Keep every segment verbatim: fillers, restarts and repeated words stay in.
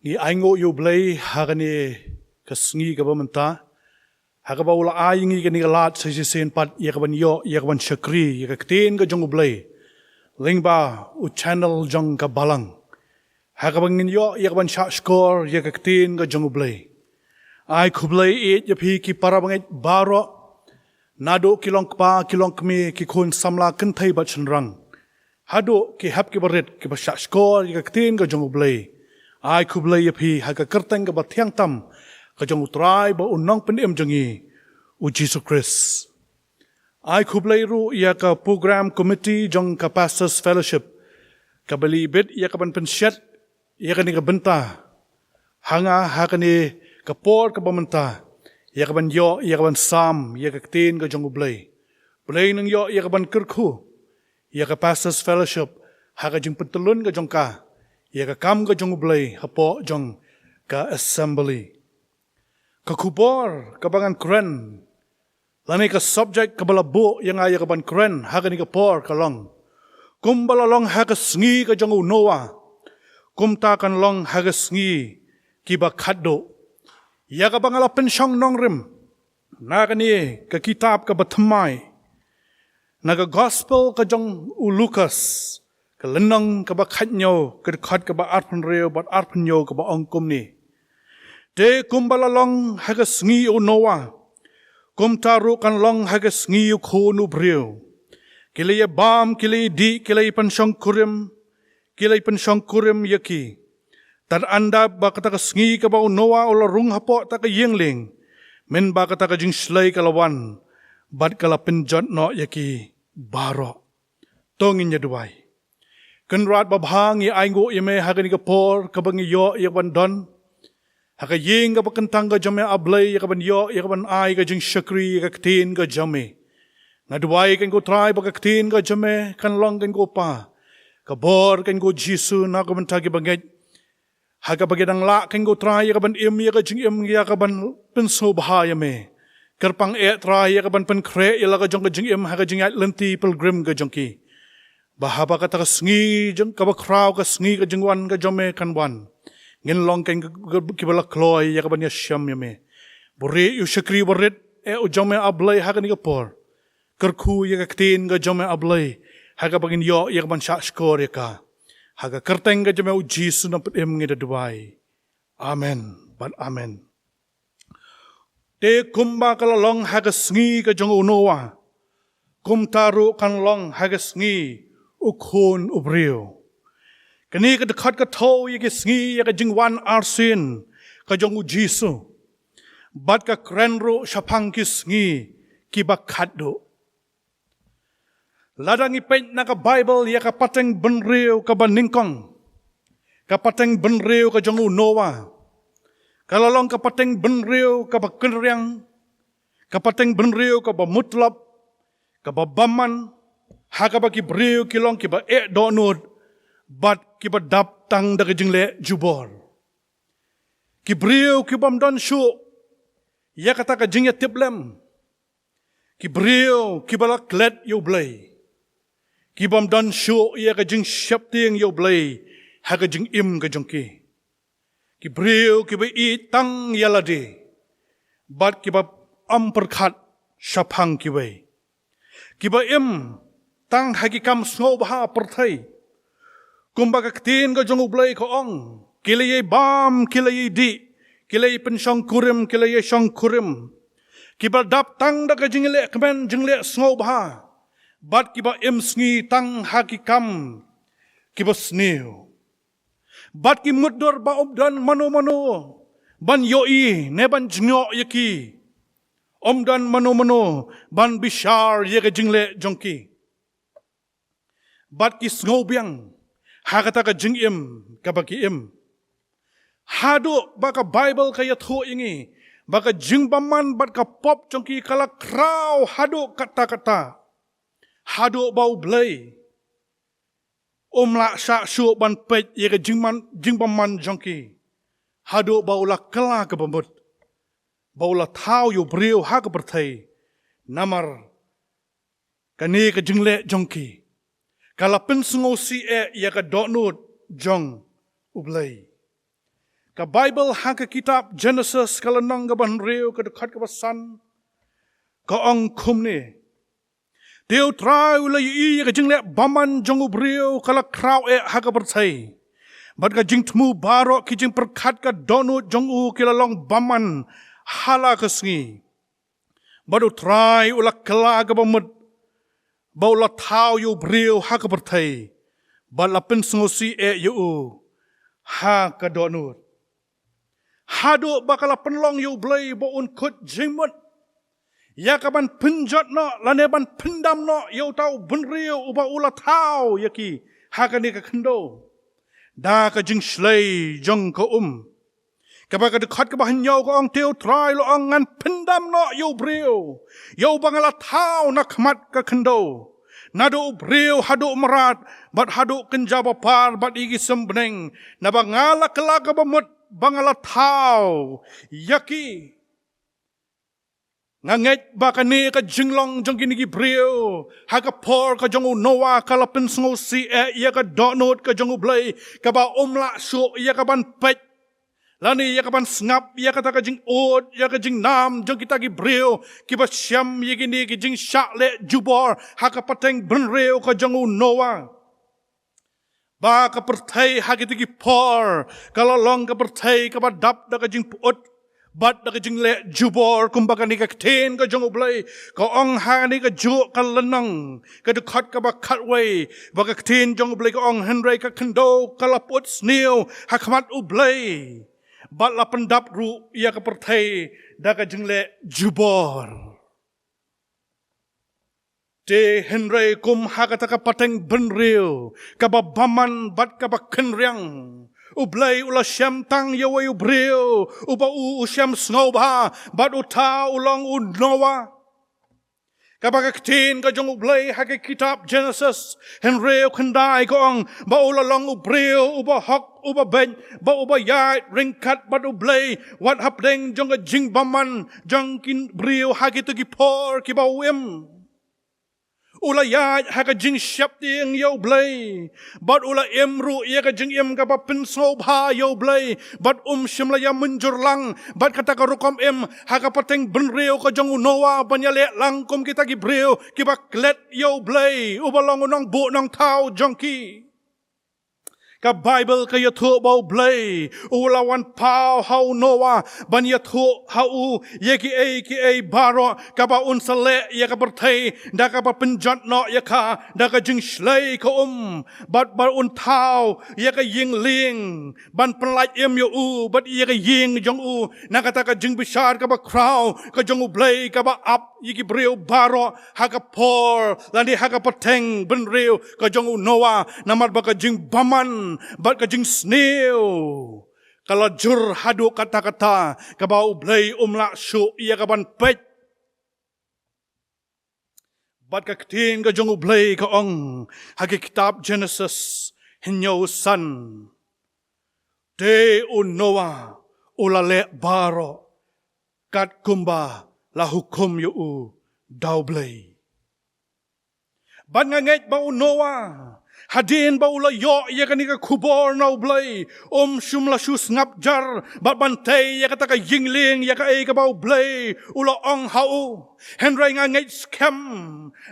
Ngi ainguh ïa U Blei ha kane ka sngi kaba mynta, ha kaba u la ai ïa ngi kane ka lad sa shisien pat ïa kaban ïoh, ïa kaban shakri ïa ka ktien ka jong U Blei lyngba u channel jong ka Balang, ha kaba ngin ïoh ïa kaban shah shkor ïa ka ktien ka jong U Blei. Ai khublei ïa phi ki para bangeit baroh, naduh ki long kpa, ki long kmie, ki khun samla kynthei bad shynrang, haduh ki hep ki barit kiba shah shkor ïa ka ktien ka jong U Blei. Ai khublei ïa phi ha ka kyrteng kaba thiang tam ka jong U Trai bad U Nongpynim jong ngi, U Jisu Khrist. Ai khublei ruh ïa ka program committee jong ka Pastors Fellowship, kaba la ibit ïa kaban pynshet ïa kane ka bynta ha nga ha kane ka por kaba mynta, ïa kaban ïoh, ïa kaban sam ïa ka ktien ka jong U Blei. Blei nang ïoh ïa kaban kyrkhu ïa ka Pastors Fellowship ha ka jingpyntyllun ka jong ka ïa ka kam ka jong U Blei hapoh jong ka assembly. Ka khubor kaba ngan kren, lane ka subject kaba la buh ïa nga ïa kaban kren ha kane ka por ka long: Kumba la long ha ka sngi ka jong u Noah, kumta kan long ha ka sngi kiba khatduh. Ïa kaba nga la pynshong nongrim na kane ka kitab kaba thymmai, na ka Gospel ka jong u Lukas, ka lynnong kaba khathynñiew, ka dkhot kaba arphew hynriew bad arphew hynñiew, kaba ong kumne: Te kumba la long ha ka sngi u Noah, kumta ruh kan long ha ka sngi u Khun u briew. Ki la ïa bam, ki la ïa dih, ki la ïa pynshong kurim, ki la ïa pynshong kurim ïa ki. Tad haduh ba kata ka sngi kaba u Noah u la rung hapoh kata ka ïing lieng, mynba kata ka jingshlei ka la wan bad ka la pynjot noh ïa ki baroh. To ngin ïa duwai. Kynrad babha, ngi ainguh ïa me ha kane ka por kaba ngi ïoh ïa kaban don ha ka ïing kaba kyntang ka jong me, A Blei, ïa kaban ïoh, ïa kaban ai ka jingshakri ïa ka ktien ka jong me. Nga duwai, kynrad ko Trai, ba ka ktien ka jong me kan long, kynrad ko Pa, ka bor, kynrad ko Jisu, na ka bynta ki bangeit ha kaba ki dang lah, kynrad ko Trai, ïa kaban im ïa ka jingim, ïa kaban pynsngewbha ïa me. Kyrpang eh Trai, ïa kaban pynkhreh ïa la ka jong ka jingim ha ka jingïaid lynti pilgrim ka jong ki, ba haba kata ka sngi jong kaba khraw, ka sngi ka jingwan ka jong me kan wan, ngin long kynrad kiba la kloi ïa kaban ïashem ïa me. Buhrieh ïa u shakri barit eh u jong me, A Blei, ha kane ka por. Kyrkhu ïa ka ktien ka jong me, A Blei, ha kaba ngin ïoh ïa kaban shah shkor ïa ka. Ha ka kyrteng ka jong me, U Jisu, Nongpynim, ngi da duwai. Amen bad amen. Te kumba ka la long ha ka sngi ka jong u Noah, kumta ruh kan long ha ka sngi u Khun u briew. Kane ka dkhot ka thew ïa ka sngi, ïa ka jingwan arsien ka jong U Jisu, bad ka kren ruh shaphang ki sngi kiba khatduh. Lada ngi peit na ka Baibl ïa ka pateng bynriew kaba nyngkong, ka pateng bynriew ka jong u Noah, ka la long ka pateng bynriew kaba kynriang, ka pateng bynriew kaba mutlop, kaba bymman, ha kaba ki briew ki long kiba eh dohnud bad kiba dap tang da ka jingleh jubor. Ki briew ki bym don shuh ïa kata ka jingïatiplem. Ki briew kiba la klet ïa U Blei, ki bym don shuh ïa ka jingsheptieng ïa U Blei ha ka jingim ka jong ki. Ki briew kiba ïeit tang ïa lade bad kiba ym pyrkhat shaphang kiwei. Kiba im tang ha ki kam sngewbha pyrthei. Kumba ka ktien ka jong U Blei ka ong, ki la ïai bam, ki la ïai dih, ki la ïai pynshong kurim, ki la ïai shong kurim. Kiba dap tang da ka jingleh kmen, jingleh sngewbha, bad kiba im sngi tang ha ki kam kiba sniew. Bad ki mutdur ba ym don mano mano ban ïohi ne ban jngoh ïa ki. Ym don mano mano ban bishar ïa ka jingleh jong ki. Bad ki sngewbiang ha kata ka jingim kaba ki im. Haduh ba ka Baibl ka ïathuh ïa ngi ba ka jingbymman bad ka pop jong ki ka la khraw haduh katta katta, haduh ba U Blei um lah shah shuh ban peit ïa ka jingman, jingbymman jong ki, haduh ba u la kylla kaba mut, ba u la thaw ïa u briew ha ka pyrthei. Namar kane ka jingleh jong ki ka la pynsngewsih eh ïa ka dohnud jong U Blei. Ka Baibl ha ka kitab Jenesis ka lynnong kaba hynriew ka dkhot kaba san ka ong kumne. Te U Trai u la ïohi ïa ka jingleh bymman jong u briew ka la khraw eh ha ka pyrthei. Bad ka jingthmu baroh ki jingpyrkhat ka dohnud jong u ki la long bymman ha la ka sngi. Bad U Trai u la kylla kaba mut ba u la thaw ïa u briew ha ka pyrthei. Bad la pynsngewsih eh ïa u ha ka dohnud. Haduh ba ka la pynlong ïa U Blei ba un kut jingmut ïa ka ban pynjot noh lane ban pyndam noh ïa uta u bynriew uba u la thaw ïa ki ha kane ka khyndew da ka jingshlei jong ka um. Kaba ka dkhot kaba hynñiew ka ong, te U Trai u la ong, ngan pyndam noh ïa u briew ïa uba nga la thaw na khmat ka khyndew, naduh u briew haduh u mrad, bad haduh kynja bapar bad ïa ki symneng, naba nga la kylla kaba mut ba nga la thaw ïa ki. Nga ngeit ba kane ka jinglong jong kine ki briew ha ka por ka jong u Noah ka la pynsngewsih eh ïa ka dohnud ka jong U Blei, kaba um lah shuh ïa ka ban peit lane ïa ka ban sngap ïa kata ka jingud, ïa ka jingnam jong kita ki briew kiba shem ïa kine ki jingshah leh jubor ha ka pateng bynriew ka jong u Noah. Ba ka pyrthei ha kita ki por ka la long ka pyrthei kaba dap da ka jingpyut bad da ka jingleh jubor, kumba kane ka ktien ka jong U Blei ka ong ha kane ka juh ka lynnong, ka dkhot kaba khatwei, ba ka ktien jong U Blei ka ong, hynrei ka khyndew ka la pyut sniew ha khmat U Blei, bad la pyndap ruh ïa ka pyrthei da ka jingleh jubor. Te hynrei kum ha kata ka pateng bynriew kaba bymman bad kaba kynriang, U Blei u la shem tang ïa uwei u briew uba u u shem sngewbha, bad uta u long u Noah. Kaba ka ktien ka jong U Blei ha ka kitab Jenesis hynriew khyndai ka ong ba u la long u briew uba hok, uba beit, ba uba ïaid ryngkat bad U Blei wat hapdeng jong ka jingbymman jong ki briew ha kito ki por kiba u im. U la ïaid ha ka jingsheptieng ïa U Blei, bad u la im ruh ïa ka jingim kaba pynsngewbha ïa U Blei, bad um shym la ïa mynjur lang bad kata ka rukom im ha ka pateng bynriew ka jong u Noah ban ïaleh lang kum kita ki briew kiba klet ïa U Blei uba long u nongbuh nongthaw jong ki. Ka Baibl ka ïathuh ba U Blei u la wan paw ha u Noah ban ïathuh ha u ïa kiei kiei baroh kaba un sa leh ïa ka pyrthei da kaba pynjot noh ïa ka da ka jingshlei ka um, bad ba un thaw ïa ka ïing lieng ban pynlait im ïa u bad ïa ka ïing jong u. Na kata ka jingbishar kaba khraw ka jong U Blei kaba ap ïa ki briew baroh ha ka por lane ha ka pateng bynriew ka jong u Noah, namar ba ka jingbymman bad ka jingsniew ka la jur haduh katta katta kaba U Blei um lah shuh ïa ka ban peit. Bad ka ktien ka jong U Blei ka ong ha ka kitab Jenesis hynñiew san, te u Noah u la leh baroh kat kumba la hukum ïa u da U Blei. Bad nga ngeit ba u Noah, hadien ba u la ïoh ïa kane ka khubor na U Blei, um shym la shu sngap jar bad ban tei ïa kata ka ïing lieng ïa kaei kaba U Blei u la ong ha u. Hynrei nga ngeit skhem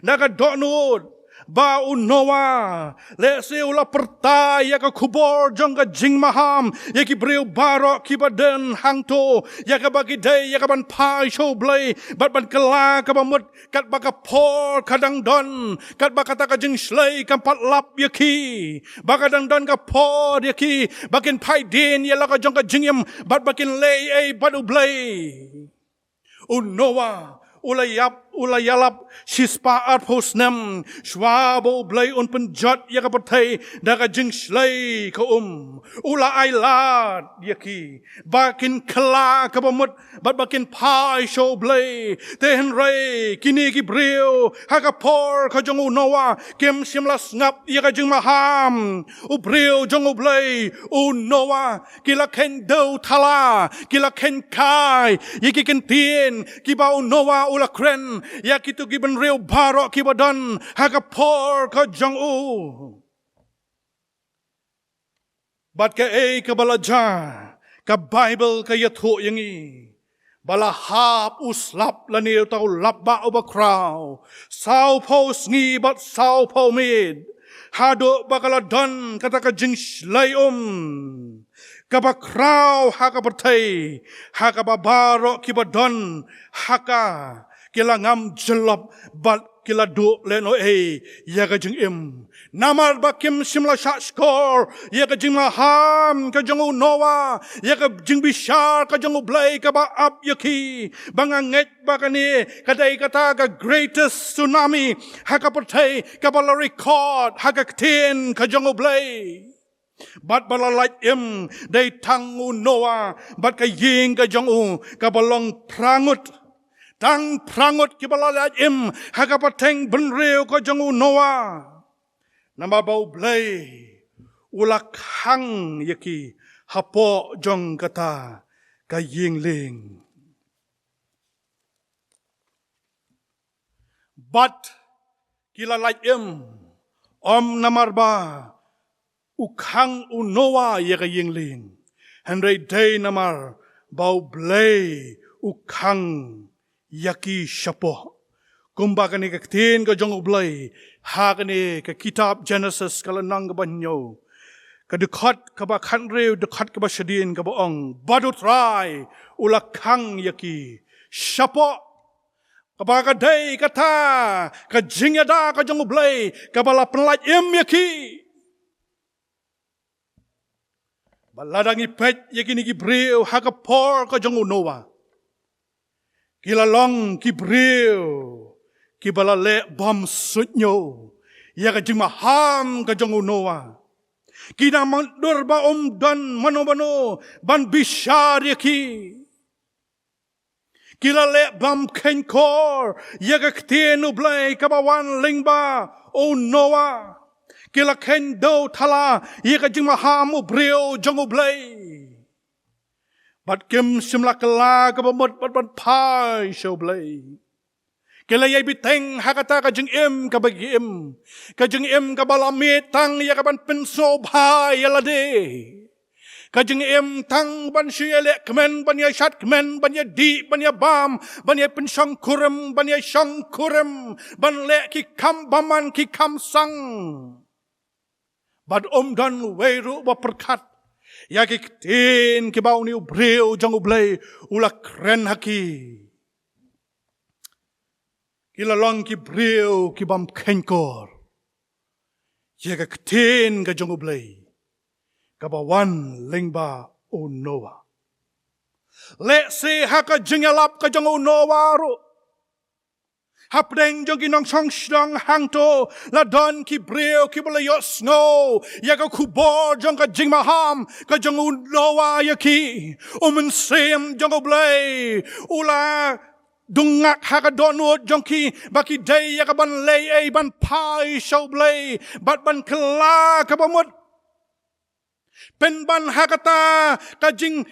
na ka dohnud ba u Noah, lehse u la pyrta ïa ka khubor jong ka jingmaham ïa ki briew baroh kiba don hangto, ïa kaba ki dei ïa ka ban phai sha U Blei bad ban kylla kaba mut katba ka por ka dang don, katba kata ka jingshlei kam pat lap ïa ki, ba ka dang don ka por ïa ki ba kin phai dien ïa la ka jong ka jingim bad ba kin leh ei bad U Blei. U Noah u la ïap, u la ïalap shispah arphew snem shwa ba U Blei un pynjot ïa ka pyrthei da ka jingshlei ka um. U la ailad ïa ki ba kin kylla kaba mut bad ba kin phai sha U Blei. Te hynrei kine ki briew ha ka por ka jong u Noah kim shym la sngap ïa ka jingmaham u briew jong U Blei, u Noah. Ki la kheiñ dew thala, ki la kheiñ kai ïa ki kyntien kiba u Noah u la kren ïa kito ki bynriew baroh kiba don ha ka por ka jong u. Bad kaei kaba la jia, Ka Baibl ka ïathuh ïa ngi ba la hap u slap lane uta u lapbah uba khraw sawphew sngi bad sawphew miet, haduh ba ka la don kata ka jingshlei um kaba khraw ha ka pyrthei, ha kaba baroh kiba don ha ka ki la ngam jyllop bad ki la duh lehnohei ïa ka jingim. Namar ba kim shym la shahshkor ïa ka jingmaham ka jong u Noah, ïa ka jingbishar ka jong U Blei kaba ap ïa ki, ba nga ngeit ba kane ka dei kata ka greatest tsunami ha ka pyrthei kaba la record ha ka ktien ka jong U Blei. Bad ba la lait im dei tang u Noah bad ka ïing ka jong u kaba long phra ngut. Tang phra ngut kiba la lait im ha ka pateng bynriew ka jong u Noah. Namar ba U Blei u la khang ïa ki hapoh jong kata ka ïing lieng. Bad ki la lait im, ym namar ba u khang u Noah ïa ka ïing lieng, hynrei dei namar ba U Blei u khang ïa ki shapoh. Kumba kane ka ktien ka jong U Blei ha kane ka kitab Genesis ka lynnong kaba hynñiew, ka dkhot kaba khathynriew, dkhot kaba shadien kaba ong, bad U Trai u la khang ïa ki shapoh. Kaba ka dei kata ka jingïada ka jong U Blei kaba la pynlait im ïa ki. Bad lada ngi peit ïa kine ki briew ha ka por ka jong u Noah, ki la long ki briew kiba la leh bymsuidñiew ïa ka jingmaham ka jong u Noah. Ki na mutdur ba ym don mano mano ban bishar ïa ki. Ki la leh bymkheiñkor ïa ka ktien U Blei kaba wan lyngba u Noah. Ki la kheiñ dewthala ïa ka jingmaham u briew jong U Blei. Bad kim shym la kylla kaba mut bad ban phai sha U Blei. Ki la ïai bteng ha kata ka jingim kaba ki im, ka jingim kaba la miet tang ïa ka ban pynsngewbha ïa lade. Ka jingim tang ban shu ïaleh kmen, ban ïashad kmen, ban ïadih, ban ïabam, ban ïapynshongkurim, ban ïashongkurim, ban leh ki kam bymman ki kam sang. Bad ym don uwei ruh ba pyrkhat ïa ki ktien kiba une u briew jong U Blei u la kren ha ki. Ki la long ki briew ki bymkheiñkor ïa ka ktien ka jong U Blei kaba wan lyngba u Noah. Lehse ha ka jingïalap ka jong u Noah ruh, hapdeng jong ki nongshong shnong hangto la don ki briew kiba la ïohsngew ïa ka khubor jong ka jingmaham ka jong u Noah ïa ki. U Mynsiem jong U Blei u la dungak ha ka dohnud jong ki ba ki dei ïa ka ban leh ei, ban phai sha U Blei bad ban kylla kaba mut. Pynban ha kata ka jing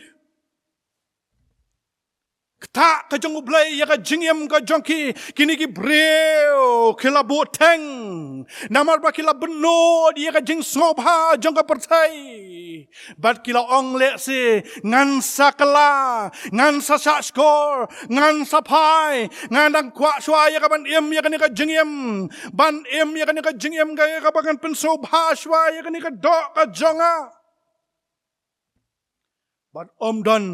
ktah ka jong U Blei ïa ka jingim ka jong ki, kine ki briew ki la buhteng namar ba ki la bynnud ïa ka jingsngewbha jong ka pyrthei. Bad ki la ong lehse, ngan sa kylla, ngan sa shahshkor, ngan sa phai, ngan dang kwah shuwa ïa ka ban im ïa kane ka jingim, ban im ïa kane ka jingim ka ïa kaba ngan pynsngewbha shuwa ïa kane ka doh ka jong nga. Bad ym don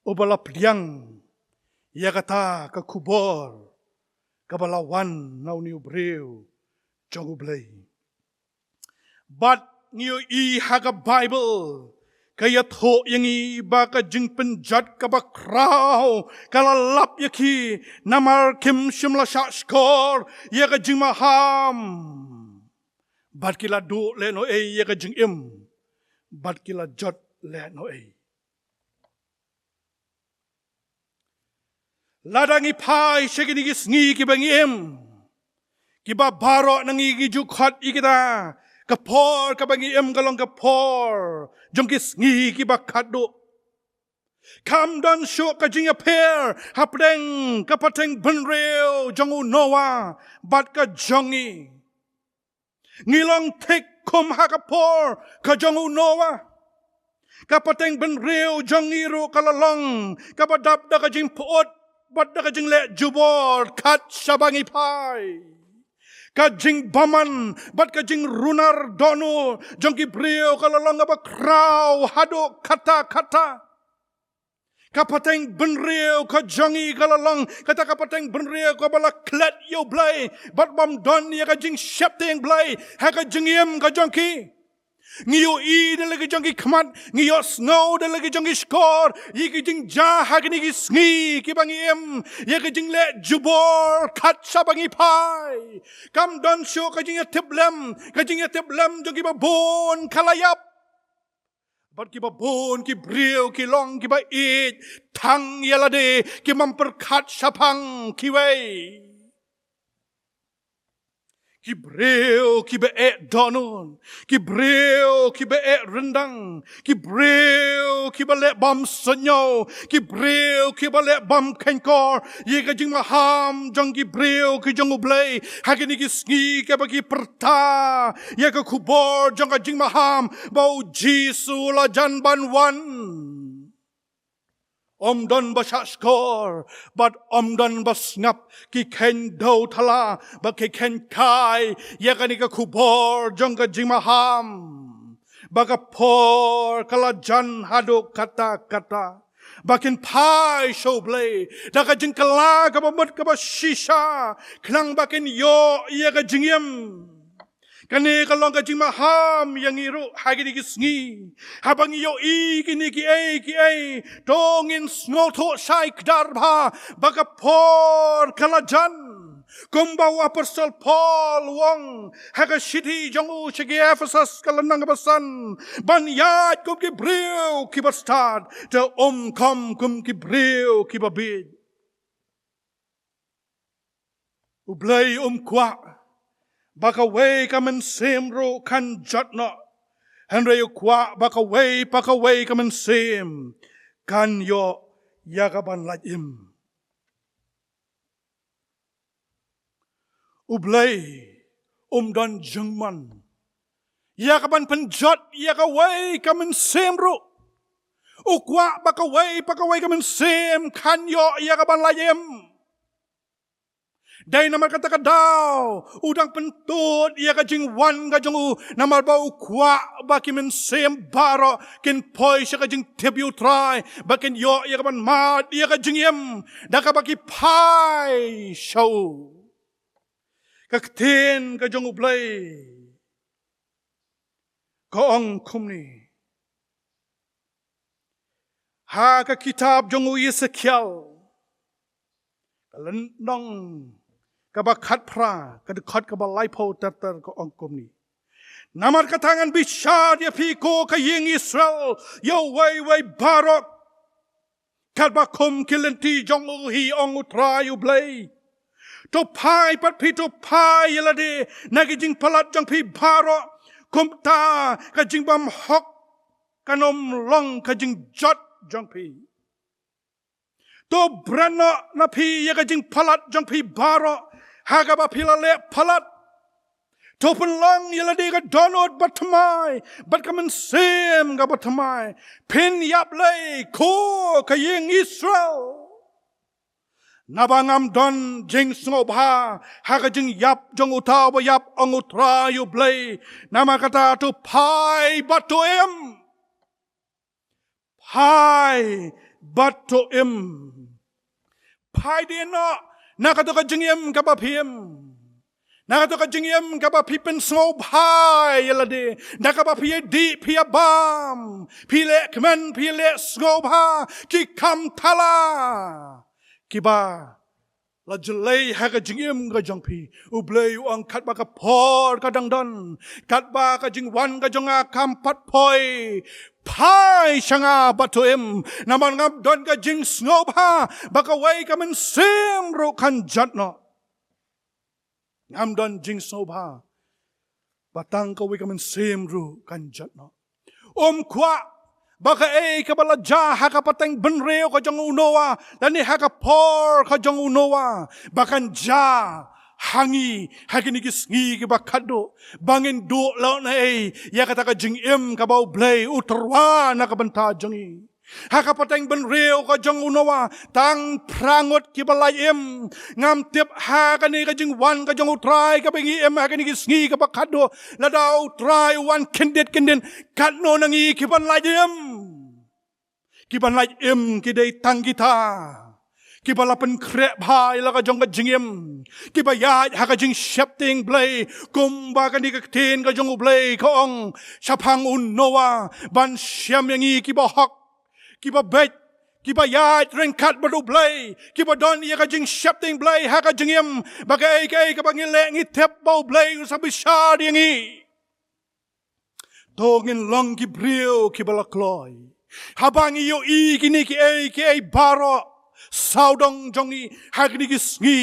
uba la pdiang ïa kata ka khubor kaba la wan na une u briew jong U Blei. Bad ngi ïohi ha ka Baibl ka ïathuh ïa ngi ba ka jingpynjot kaba khraw ka la lap ïa ki, namar kim shym la shahshkor ïa ka jingmaham. Bad ki la duh lehnohei ïa ka jingim, bad ki la jot lehnohei. Lada ngi phai sha kine ki sngi kiba ngi im, kiba baroh na ngi ngi ju khot ïa kita, ka por kaba ngi im ka long ka por jong ki sngi kiba khatduh. Kam don shuh ka jingïapher hapdeng ka pateng bynriew jong u Noah bad ka jong ngi. Ngi long thik kum ha ka por ka jong u Noah. Ka pateng bynriew jong ngi ruh ka la long kaba dap da ka jingpyut bad da ka jingleh jubor khat shaba ngi phai. Ka jingbymman bad ka jingrunar dohnud jong ki briew ka la long kaba khraw haduh katta katta. Ka pateng bynriew ka jong ngi ka la long kata ka pateng bynriew kaba la klet ïa U Blei bad bym don ïa ka jingsheptieng Blei ha ka jingim ka jong ki. Ngi ïohi da la ki jong ki khmat, ngi ïohsngew da la ki jong ki shkor ïa ki jingjia ha kine ki sngi kiba ngi im, ïa ki jingleh jubor khat shaba ngi phai. Kam don shuh ka jingïatiplem, ka jingïatiplem jong kiba bun ka la ïap. Bad kiba bun ki briew ki long kiba ïeit tang ïa lade, ki bym pyrkhat shaphang kiwei. Ki briew kiba eh dohnud, ki briew kiba eh ryndang, ki briew kiba leh bym suidñiew, ki briew kiba leh bym kheiñkor ïa ka jingmaham jong ki briew ki jong U Blei ha kine ki sngi kiba ki pyrta ïa ka khubor jong ka jingmaham ba U Jisu la jan ban wan. Ym don ba shah shkor bad ym don ba sngap, ki kheiñ dew thala bad ki kheiñ kai ïa kane ka khubor jong ka jingmaham ba ka por ka la jan haduh katta katta, ba kin phai sha U Blei da ka jingkylla kaba mut kaba shisha, khnang ba kin ïoh ïa ka jingim. Kane ka long ka jingmaham ïa ngi ruh ha kine ki sngi. Haba ngi ïohi kine kiei kiei, to ngin sngewthuh shai kdar bha ba ka por ka la jan. Kumba u Apostol Paul u ong ha ka shithi jong u sha ki Ephesus ka lynnong kaba san, ban ïaid kum ki briew kiba stad, te ym kham kum ki briew kiba bieit. U Blei um kwah ba kawei ka mynsiem ruh kan jot noh, hynrei u kwah ba kawei pa kawei ka mynsiem kan ïoh ïa ka ban lait im. U Blei um don jingmon ïa ka ban pynjot ïa kawei ka mynsiem ruh. U kwah ba kawei pa kawei ka mynsiem kan ïoh ïa ka ban lait im. Dei namar kata ka daw u dang pyntud ïa ka jingwan ka jong u, namar ba u kwah ba ki mynsiem baroh kin poi sha ka jingtip ïa U Trai, ba kin ïoh ïa ka ban mad ïa ka jingim da kaba ki phai sha u. Ka ktien ka jong U Blei ka ong kumne ha ka kitab jong u Esekiel, ka lynnong kaba khatphra, ka dkhot kaba laiphew ter ter, ka ong kumne: Namar kata ngan bishar ïa phi, ko ka ïing Israel, ïa uwei uwei baroh katba kum ki lynti jong u hi, ong U Trai U Blei. To phai pat phi, to phai ïa lade na ki jingpalat jong phi baroh, kumta ka jingbymhok kan ym long ka jingjot jong phi. To bren noh na phi ïa ka jingpalat jong phi baroh ha kaba phi la leh palat. To pynlong ïa lade ka dohnud bathymmai bad ka mynsiem kaba thymmai. Phin ïap lei, ko ka ïing Israel. Naba ngam don jingsngewbha ha ka jingïap jong uta uba ïap, ong U Trai U Blei. Namar kata to phai bad to im. Phai bad to im. Phai dien noh na kato ka jingim kaba phi im, na kato ka jingim kaba phi pynsngewbha ïa lade, na kaba phi ïa dih phi ïa bam, phi leh kmen phi leh sngewbha, ki kam thala kiba la jlei ha ka jingim ka jong phi. U Blei u ong katba ka por ka dang don, katba ka jingwan ka jong nga kam pat poi, phai sha nga bad to im. Namar ngam don ka jingsngewbha ba kawei ka mynsiem ruh kan jot noh. Ngam don jingsngewbha ba tang kawei ka mynsiem ruh kan jot noh. Um kwah ba kaei kaba la jia ha ka pateng bynriew ka jong u Noah lane ha ka por ka jong u Noah ba kan jia ha ngi ha kine ki sngi kiba khatduh, ba ngin duh leh na ei ïa kata ka jingim kaba U Blei u tyrwa na ka bynta jong ngi. Ha ka pateng bynriew ka jong u Noah, tang phra ngut kiba lait im. Ngam tip ha kane ka jingwan ka jong U Trai kaba ngi im ha kine ki sngi kiba khatduh, lada U Trai u wan kyndit kyndit, katno na ngi kiban lait im. Kiban lait im ki dei tang kita kiba la pynkhreh bha ïa la ka jong ka jingim, kiba ïaid ha ka jingsheptieng Blei, kumba kane ka ktien ka jong U Blei ka ong shaphang u Noah, ban shem ïa ngi kiba hok, kiba beit, kiba ïaid ryngkat bad U Blei, kiba don ïa ka jingsheptieng Blei ha ka jingim, ba kaei kaei kaba ngi leh ngi tip ba U Blei u sa bishar ïa ngi. To ngin long ki briew kiba la kloi. Haba ngi ïohi kine kiei kiei baroh sawdong jong ngi ha kine ki sngi,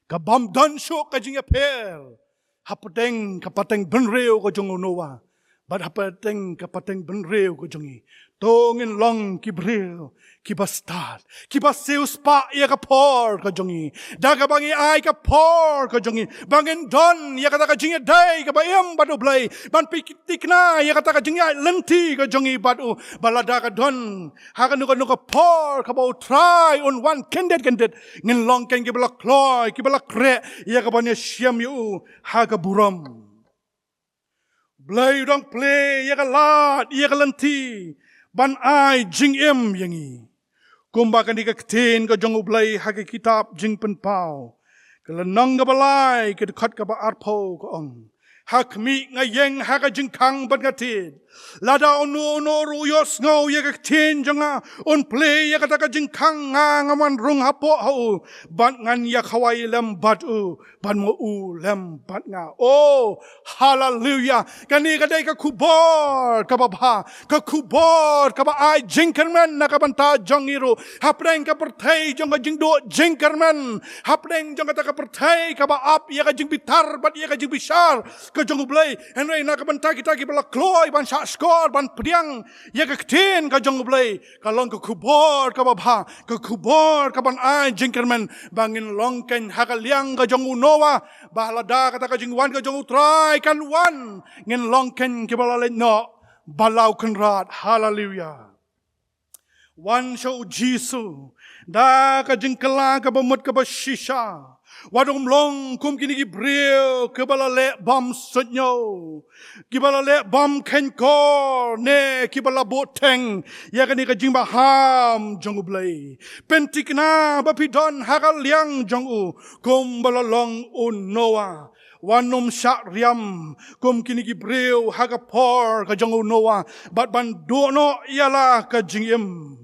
ka bym don shuh ka jingïapher ha pateng, ka pateng bynriew ka jong u Noah bad ha pateng, ka pateng bynriew ka jong ngi. To ngin long ki briew kiba stad, kiba siewspah ïa ka por ka jong ngi, da kaba ngi ai ka por ka jong ngi ba ngin don ïa kata ka jingïadei kaba im bad U Blei, ban pynthikna ïa kata ka jingïaid lynti ka jong ngi bad u, ba lada ka don ha kano kano ka por kaba U Trai un wan kyndit kyndit, ngin long kein kiba la kloi, kiba la khreh ïa kaban ïashem ïa u ha ka burom. Blei u dang plie ïa ka lad ïa ka lynti ban ai jingim ïa ngi. Kumba kane ka ktien ka jong U Blei ha ka kitab Jingpynpaw, ka lynnong kaba lai, ka dkhot kaba arphew ka ong, ha khmih nga ïeng ha ka jingkhang bad nga tied. Lada uno uno ruh u ïohsngew ïa ka ktien jong nga, un plie ïa kata ka jingkhang, nga ngan wan rung hapoh ha u bad ngan ïakhawai lem bad u, bad ma u lem bad nga. Oh, haleluia. Kane ka dei ka khubor kaba bha, ka khubor kaba ai jingkyrmen na ka bynta jong ngi ruh. Hapdeng ka pyrthei jong ka jingduh jingkyrmen, hapdeng jong kata ka pyrthei kaba ap ïa ka jingbitar bad ïa ka jingbishar ka jong U Blei, hynrei na ka bynta kita kiba la kloi ban shahshkor, ban pdiang ïa ka ktien ka jong U Blei, ka long ka khubor kaba bha, ka khubor kaban ai jingkyrmen ba ngin long kein ha ka liang ka jong u Noah, ba lada kata ka jingwan ka jong U Trai kan wan, ngin long kein kiba la leit noh bad la u Kynrad. Haleluia. Wan sha U Jisu da ka jingkylla kaba mut kaba shisha. Wat ym long kum kine ki briew kiba la leh bymsuidñiew, kiba la leh bymkheiñkor, ne kiba la buh theng ïa kane ka jingbaham jong U Blei. Pynthikna ba phi don ha ka liang jong u kumba la long u Noah. Wat ym shah riam kum kine ki briew ha ka por ka jong u Noah bad ban duh noh ïa la ka jingim.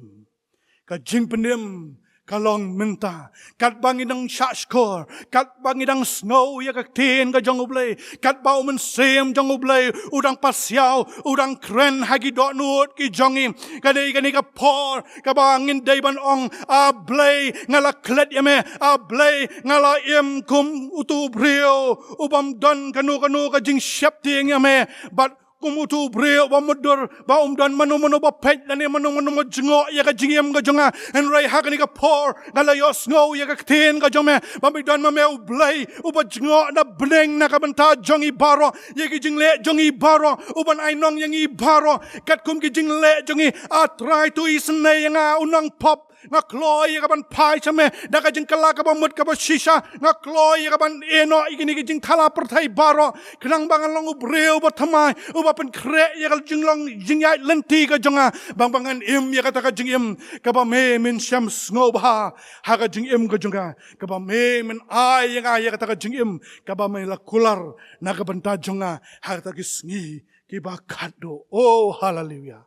Ka jingpynim ka long mynta. Katba ngi dang shahshkor, katba ngi dang sngew ïa ka ktien ka jong U Blei, katba U Mynsiem jong U Blei u dang pasiaw, u dang kren ha ki dohnud ki jong ngi, ka dei kane ka por kaba ngin dei ban ong, A Blei, nga la klet ïa me. A Blei, nga la im kum utu u briew u bym don kano kano ka jingsheptieng ïa me, bad kum utu u briew ba mutdur, ba um don mano mano ba peit lane mano mano ba jngoh ïa ka jingim ka jong nga. Hynrei ha kane ka por nga la ïohsngew ïa ka ktien ka jong me, ba me don ma me U Blei uba jngoh na bneng na ka bynta jong ngi baroh, ïa ki jingleh jong ngi baroh, uban ai nong ïa ngi baroh katkum ki jingleh jong ngi. A Trai, to isynei ïa nga u nongpop. Nga kloi ïa kaban phai sha me da ka jingkylla kaba mut kaba shisha. Nga kloi ïa kaban ïehnoh ïa kine ki jingthala pyrthei baroh, khnang ba ngan long u briew ba thymmai, uba pynkhreh ïa ka jinglong jingïaid lynti ka jong nga, bad ba ngan im ïa kata ka jingim kaba me men shem sngewbha ha ka jingim ka jong nga, kaba me men ai ïa nga ïa kata ka jingim kaba me la kular na ka bynta jong nga ha kata ki sngi kiba khatduh. Oh, haleluia.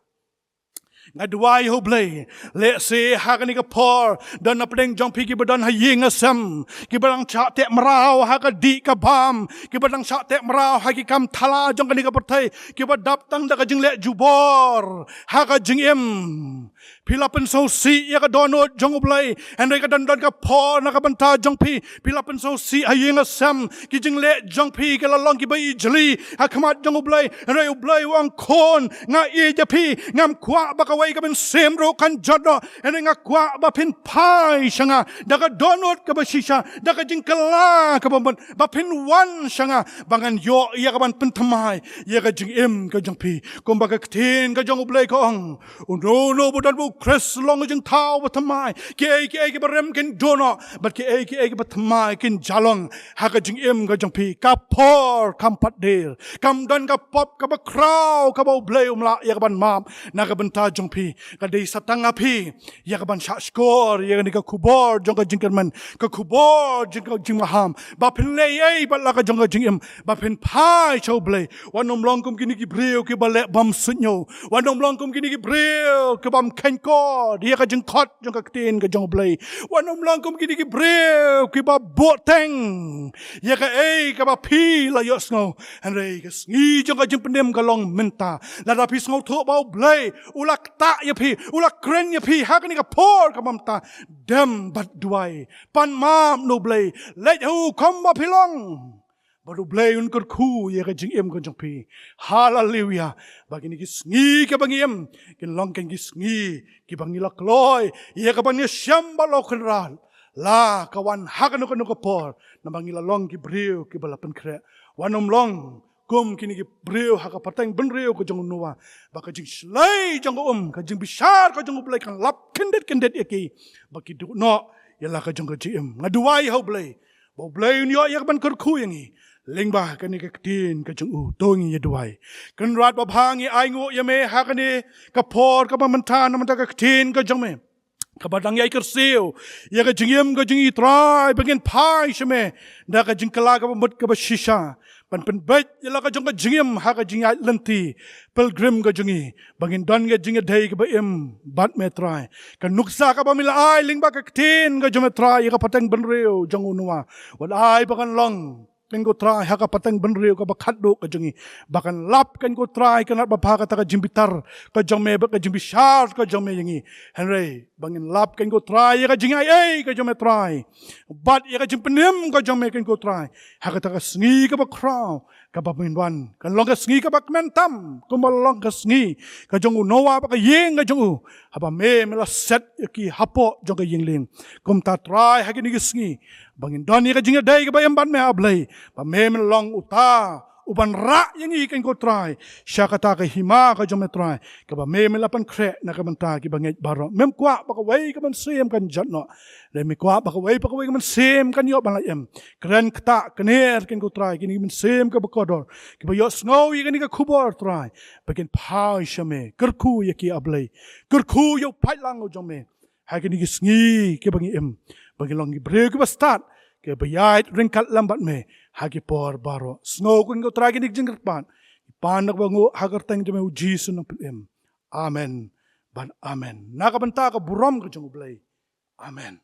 Nga duwai, ho Blei, lehse ha kane ka por don na pdeng jong phi kiba don ha ïing ha sem, kiba dang shah teh mraw ha ka dih ka bam, kiba dang shah teh mraw ha ki kam thala jong kane ka pyrthei, kiba dap tang da ka jingleh jubor ha ka jingim. Phi la pynsngewsih ïa ka dohnud jong U Blei, hynrei ka don don ka por na ka bynta jong phi. Phi la pynsngewsih ha ïing ha sem, ki jingleh jong phi ki la long kiba ijli ha khmat jong U Blei, hynrei U Blei u ong, khun, nga ïeit ïa phi, ngam kwah ba kawei ka mynsiem ruh kan jot noh, hynrei nga kwah ba phin phai sha nga da ka dohnud kaba shisha, da ka jingkylla kaba mut, ba phin wan sha nga, ba ngan ïoh ïa kaban pynthymmai ïa ka jingim ka jong phi. Kumba ka ktien ka jong U Blei ka ong, uno uno ba don bad U Khrist long ka jingthaw bathymmai. Kiei kiei kiba rim kin duh noh, bad kiei kiei kiba thymmai kin jia long ha ka jingim ka jong phi. Ka por kam pat der, kam don ka pop kaba khraw kaba U Blei um lah ïa kaban map na ka bynta jong phi. Ka dei sa tang ha phi ïa kaban shahshkor ïa kane ka khubor jong ka jingkyrmen, ka khubor jong ka jingmaham, ba phin leh ei bad la ka jong ka jingim, ba phin phai sha U Blei. Wat nym long kum kine ki briew kiba leh bymsuidñiew. Wat nym long kum kine ki briew ki bym kheiñkor ïa ka jingkhot jong ka ktien ka jong U Blei. Wat nym long kum kine ki briew kiba buhteng ïa kaei kaba phi la ïohsngew. Hynrei ka sngi jong ka jingpynim ka long mynta. Lada phi sngewthuh ba U Blei u la ktah ïa phi, u la kren ïa phi ha kane ka por kaba mynta, dem bad duwai, pan map na U Blei, leit ha u kumba phi long. Bad U Blei un kyrkhu ïa ka jingim ka jong phi. Haleluia. Ba kine ki sngi kiba ngi im kin long kin ki sngi kiba ngi la kloi ïa kaban ïashem bad la u Kynrad la ka wan ha kano kano ka por, namar ngi la long ki briew kiba la pynkhreh. Wat nym long kum kine ki briew ha ka pateng bynriew ka jong u Noah, ba ka jingshlei jong ka um, ka jingbishar ka jong U Blei kan lap kyndit kyndit ïa ki, ba ki duh noh ïa la ka jong ka jingim. Nga duwai ha U Blei ba U Blei un ïoh ïa kaban kyrkhu ïa ngi lyngba kane ka ktien ka jong u. To ngin ïa duwai. Kynrad babha, ngi ainguh ïa me ha kane ka por kaba mynta na ka bynta ka ktien ka jong me, kaba dang ïai kyrsiew ïa ka jingim ka jong ngi Trai, ba ngin phai sha me da ka jingkylla kaba mut kaba shisha, ban pynbeit ïa la ka jong ka jingim ha ka jingïaid lynti pilgrim ka jong ngi, ba ngin don ka jingïadei kaba im bad me Trai. Ka nuksa kaba me la ai lyngba ka ktien ka jong me Trai ïa ka pateng bynriew jong u Noah, wat ai ba kan long, kan ko Trai, ha ka pateng bynriew kaba khatduh ka jong ngi, ba kan lap, kan ko Trai, kan lap babha kata ka jingbitar ka jong me bad ka jingbishar ka jong me ïa ngi. Hynrei ba ngin lap, kan ko Trai, ïa ka jingaiei ka jong me Trai, bad ïa ka jingpynim ka jong me, kan ko Trai, ha kata ka sngi kaba khraw kaba mynwan. Kan long ka sngi kaba kmen tam kumba long ka sngi ka jong u Noah bad ka ïing ka jong u, haba me, me la set ïa ki hapoh jong ka ïing lieng. Kumta Trai, ha kine ki sngi ba ngin don ïa ka jingïadei kaba im bad me, A Blei, ba me, me long uta uban rah ïa ngi, kan ko Trai, sha kata ka hima ka jong me Trai, kaba me, me la pynkhreh na ka bynta kiba ngeit baroh. Mem kwah ba kawei ka mynsiem kan jot noh, hynrei me kwah ba kawei pa kawei ka mynsiem kan ïoh ban lait im. Kren ktah kner, kan ko Trai, kine ki mynsiem kiba kordor, kiba ïohsngew ïa kane ka khubor Trai, ba kin phai sha me. Kyrkhu ïa ki, A Blei. Kyrkhu ïa u paidlang u jong me ha kine ki sngi kiba ngi im, ba ngin long ki briew kiba stad, kiba ïaid ryngkat lem bad me ha ki por baroh. Sngew, kan ko Trai, kine ki jingkyrpad, ki pan na kaba nguh ha ka kyrteng jong me, u Jisu Nongpynim. Amen bad amen. Na ka bynta ka burom ka jong U Blei. Amen.